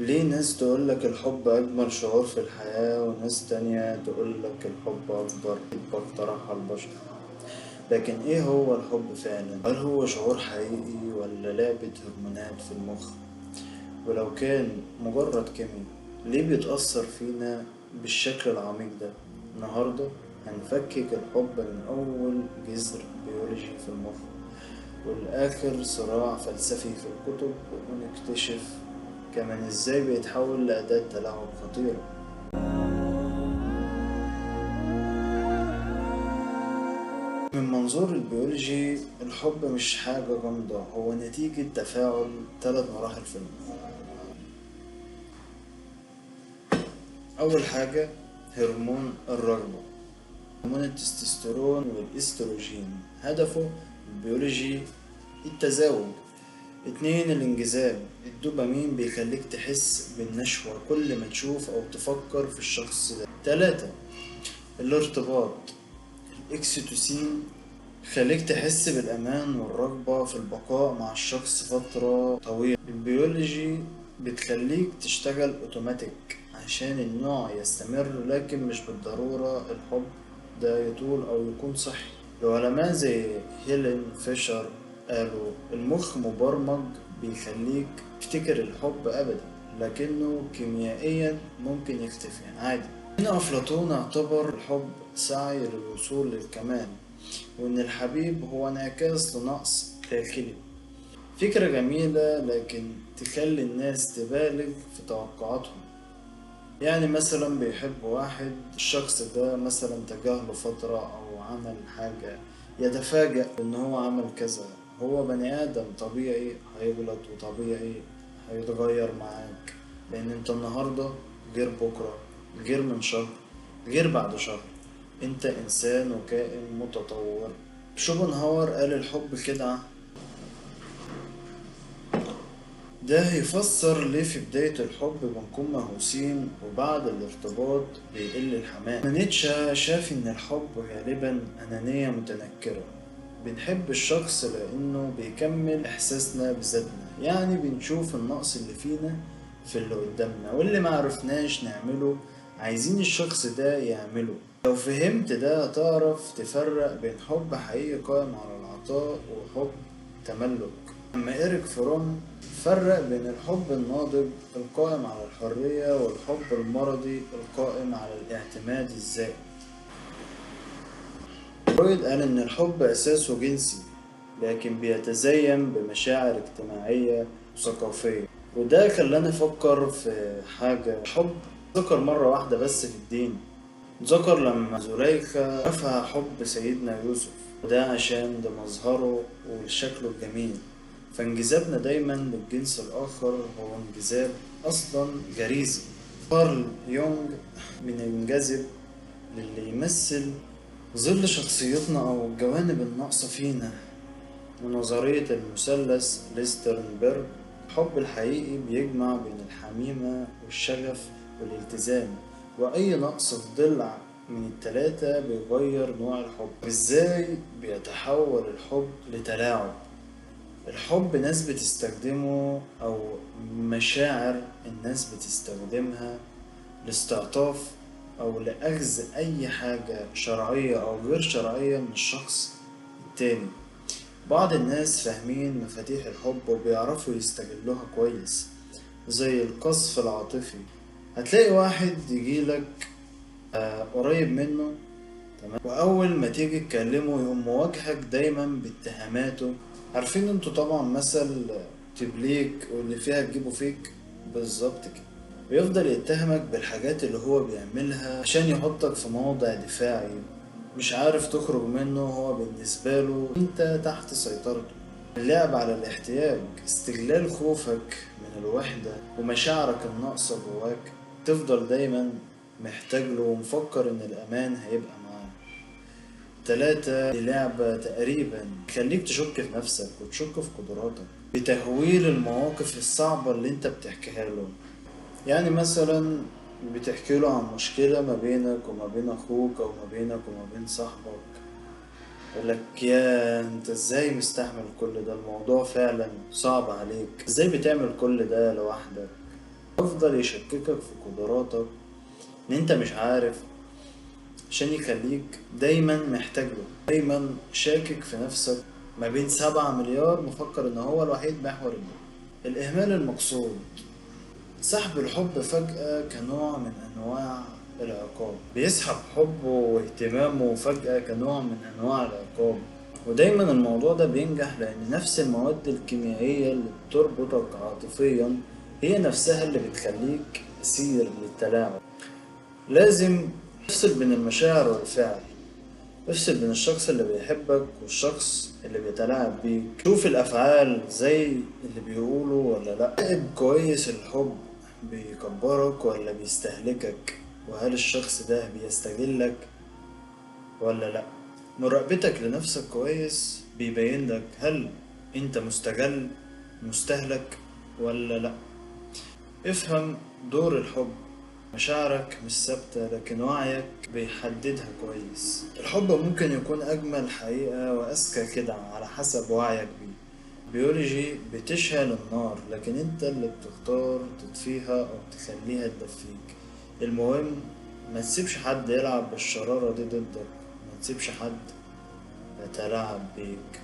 ليه ناس تقولك الحب أجمل شعور في الحياة وناس تانية تقولك الحب أكبر اقترحها البشر؟ لكن إيه هو الحب فعلا؟ هل هو شعور حقيقي ولا لعبة هرمونات في المخ؟ ولو كان مجرد كيمياء ليه بيتأثر فينا بالشكل العميق ده؟ النهاردة هنفكك الحب من أول جذر بيولوجي في المخ والآخر صراع فلسفي في الكتب، ونكتشف كمان ازاي بيتحول لأداة تلاعب خطيرة. من منظور البيولوجي الحب مش حاجة جامدة، هو نتيجة تفاعل 3 مراحل في المخ. أول حاجة هرمون الرغبة، هرمون التستوستيرون والإستروجين، هدفه البيولوجي التزاوج. 2 الانجذاب، الدوبامين بيخليك تحس بالنشوة كل ما تشوف أو تفكر في الشخص ده. 3 الارتباط، الإكسيتوسين خليك تحس بالأمان والرغبة في البقاء مع الشخص فترة طويلة. البيولوجي بتخليك تشتغل أوتوماتيك عشان النوع يستمر، لكن مش بالضرورة الحب ده يطول أو يكون صحي. العلماء زي هيلين فيشر قالوا المخ مبرمج بيخليك تفتكر الحب أبدا، لكنه كيميائيا ممكن يختفي عادي. هنا أفلاطون اعتبر الحب سعي للوصول للكمال، وإن الحبيب هو انعكاس لنقص داخلي. فكرة جميلة لكن تخلي الناس تبالغ في توقعاتهم. يعني مثلا بيحب واحد، الشخص ده مثلا تجاهله فترة أو عمل حاجة، يتفاجأ إن هو عمل كذا. هو بني آدم طبيعي هيغلط وطبيعي هيتغير معاك، لأن أنت النهاردة غير بكرة، غير من شهر، غير بعد شهر. أنت إنسان وكائن متطور. شوبنهاور قال الحب خدعة. ده يفسر ليه في بداية الحب بنكون مهووسين وبعد الارتباط بيقل الحماس. نيتشه شاف إن الحب غالبا أنانية متنكرة، بنحب الشخص لأنه بيكمل إحساسنا بذاتنا، يعني بنشوف النقص اللي فينا في اللي قدامنا واللي معرفناش نعمله عايزين الشخص ده يعمله. لو فهمت ده هتعرف تفرق بين حب حقيقي قائم على العطاء وحب تملك. أما إيريك فروم فرق بين الحب الناضج القائم على الحرية والحب المرضي القائم على الاعتماد الزائد. فرويد قال إن الحب أساسه جنسي لكن بيتزين بمشاعر اجتماعية وثقافية، وده خلاني أفكر في حاجة. الحب ذكر مرة واحدة بس في الدين، ذكر لما زليخة رفع حب سيدنا يوسف، وده عشان ده مظهره وشكله الجميل. فانجذابنا دايما للجنس الآخر هو انجذاب أصلا غريزي. كارل يونغ بننجذب للي يمثل ظل شخصيتنا أو الجوانب الناقصة فينا. ونظرية المثلث ليسترنبرج، الحب الحقيقي بيجمع بين الحميمة والشغف والالتزام، وأي نقص في ضلع من التلاتة بيغير نوع الحب. إزاي بيتحول الحب لتلاعب؟ الحب ناس بتستخدمه أو مشاعر الناس بتستخدمها لاستعطاف أو لأخذ أي حاجة شرعية أو غير شرعية من الشخص التاني. بعض الناس فاهمين مفاتيح الحب وبيعرفوا يستغلوها كويس، زي القصف العاطفي. هتلاقي واحد يجيلك قريب منه، تمام، وأول ما تيجي تكلمه يقوم مواجهك دايما باتهاماته. عارفين انتوا طبعا مثل تبليك واللي فيها تجيبه فيك بالظبط كده. بيفضل يتهمك بالحاجات اللي هو بيعملها عشان يحطك في موضع دفاعي مش عارف تخرج منه. هو بالنسبة له انت تحت سيطرته. اللعب على الاحتياج، استغلال خوفك من الوحدة ومشاعرك الناقصة جواك، تفضل دايما محتاج له ومفكر ان الامان هيبقى معاه. 3 لعبة تقريبا تخليك تشك في نفسك وتشك في قدراتك بتهويل المواقف الصعبة اللي انت بتحكيها له. يعني مثلا بتحكي له عن مشكلة ما بينك وما بين اخوك او ما بينك وما بين صاحبك، يقولك يا انت ازاي مستحمل كل ده، الموضوع فعلا صعب عليك، ازاي بتعمل كل ده لوحدك. يفضل يشككك في قدراتك ان انت مش عارف، عشان يخليك دايما محتاج له، دايما شاكك في نفسك، ما بين 7 مليار مفكر ان هو الوحيد محور الدنيا. الاهمال المقصود، سحب الحب فجأة كنوع من انواع العقاب، بيسحب حبه واهتمامه فجأة كنوع من انواع العقاب. ودايما الموضوع ده بينجح لان نفس المواد الكيميائية اللي بتربطك عاطفيا هي نفسها اللي بتخليك اسير للتلاعب. لازم تفصل بين المشاعر والفعل، افصل بين الشخص اللي بيحبك والشخص اللي بيتلاعب بيك. شوف الافعال زي اللي بيقولوا ولا لا. راقب كويس، الحب بيكبرك ولا بيستهلكك، وهل الشخص ده بيستغلك ولا لا. مراقبتك لنفسك كويس بيبين لك هل انت مستغل مستهلك ولا لا. افهم دور الحب، مشاعرك مش ثابتة لكن وعيك بيحددها كويس. الحب ممكن يكون أجمل حقيقة وأذكى كده على حسب وعيك بيه. بيولوجي بتشعل النار لكن انت اللي بتختار تطفيها أو تخليها تدفيك. المهم ما تسيبش حد يلعب بالشرارة دي ضدك، ما تسيبش حد يتلاعب بيك.